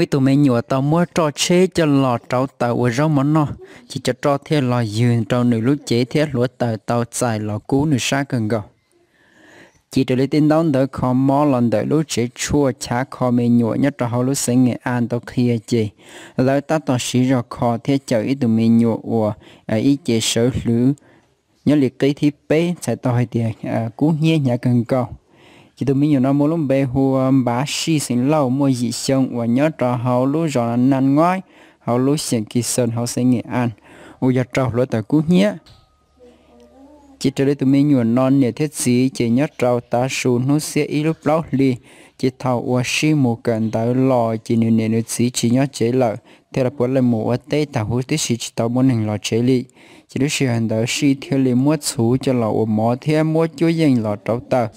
Ib tug me nyuam tau muab roj tsheb coj los rauv taws ua zaub mov noj, ces cov roj thiaj los ywg rau nws lub cev thiab hluav taws tau txais los kub nws sab kawg nkaus. Ces raws li tej ntaub ntawv kho mob los ntawm lub tsev tshuaj chav kho me nyuam nyob rau hauv lub xeev Nge As tau qhia ces lawv tab tom siv zog kho thiab cawm ib tug me nyuam uas ib ce sawv hlwv nyob li qib thib peb txhais tau hais tias kub hnyiab hnyav kawg nkaus. Ces tus me nyuam no muaj lub npe hu ua Npav Sij xeem Lauj, muaj yim xyoo, uas nyob rau hauv lub zos Naj Ngoib, hauv lub xeem Kis Xoos, hauv xeev Nge As, uas yog raug hluav taws kub hnyiab. Ces raws li tus me nyuam no niam thiab txiv ces nyob rau tav su hnub xiab ib lub plaub hli, ces thaum uas Sij mus kawm ntawv los ces nws niam nws txiv tsis nyob tsev lawm, thiaj li puav leej mus ua teb tag huv tib si tsis tau muaj neeg los tsev li. Ces lub sij hawm ntawd Sij thiaj li muab txhuv coj los ua mov thiab muab cuab yeej los rauv taws,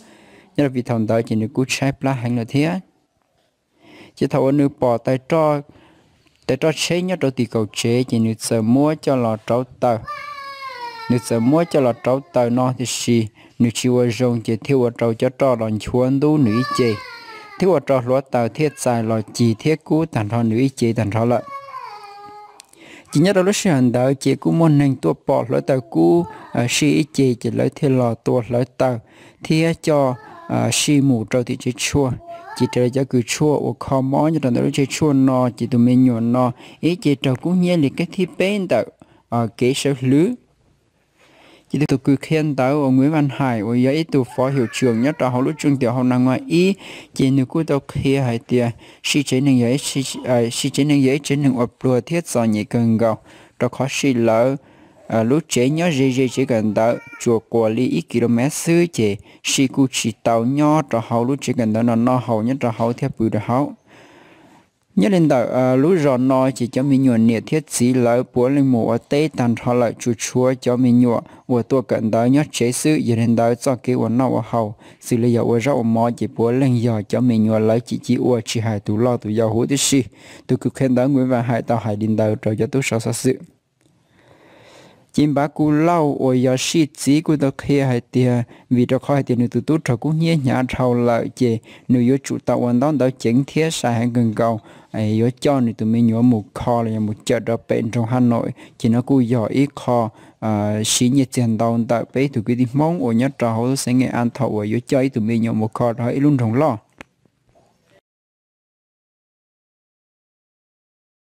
nyob rau vim thaum ntawd ces nws kuj tshaib plab heev lawm thiab. Ces thaum uas nws pom tais roj tsheb nyob rau tim kaum tsev ces nws txawm muab coj los rauv taws. Nws txawm muab coj los rauv taws no tiam sis nws tsis ua zoo ces thiaj ua rau cov roj los nchuav ntub nws ib ce, thiab ua rau hluav taws thiaj txais los cig thiab kub tag nrho nws ib ce tag nrho lawm. Ces nyob rau lub sij hawm ntawd ces kuj muaj neeg tuaj pom hluav taws kub Sij ib ce, ces lawv thiaj los tua hluav taws thiab coj Sij mus rau tim tsev tshuaj. Ces raws li cov kws tshuaj uas kho mob nyob rau ntawm lub tsev tshuaj no ces tus me nyuam no ib ce raug kub hnyiab li qib thib peb ntawm kev sawv hlwv. Ces tus kws qhia ntawv uas Nguyễn Văn Hải uas yog ib tug phó hiệu trưởng nyob rau hauv lub tswj tiam hauv Naj Ngoib ib, ces nws kuj tau qhia hais tias Sij tsev neeg yog Sij tsev neeg yog ib tsev neeg uas pluag thiab txom nyem kawg nkaus, rau qhov Sij lawv lub tsev nyob ze ze tsev kawm ntawv tsuas quas li ib ki lo mev xwb, ces Sij kuj tsis tau nyob rau hauv lub tsev kawm ntawv no noj haus nyob rau hauv thiab pw rau hauv. Nyob li ntawm lub zos no ces cov me nyuam niam thiab txiv lawv puav leej mus ua teb tag nrho lawm, tsuas tshuav cov me nyuam uas tuaj kawm ntawv nyob tsev xwb. Yog li ntawd txoj kev ua noj ua haus xws li yog ua zaub ua mov ces puav leej yog cov me nyuam lawv cim ci ua, tsis hais tus loj tus yau huv tib si. Tus kws qhia ntawv Nguyễn Văn Hải tau hais li ntawd rau cov tub sau xov xwm. Ces Npav Kus Lauj uas yog Sij txiv kuj tau qhia hais tias vim rau qhov hais tias nws tus tub raug kub hnyiab hnyav dhau lawm ces nws yuav tsum tau ua ntaub ntawv ceev thiab sai heev kawg nkaus, yuav coj nws tus me nyuam mus kho los yog mus cawm rau pem nroog Hà Nội, ces no kuj yog ib qho siv nyiaj txiag ntau ntawm peb tus kwv tij Hmoob uas nyob rau hauv lub xeev Nghệ An thaum uas yuav coj ib tug me nyuam mus kho rau hauv ib lub nroog loj.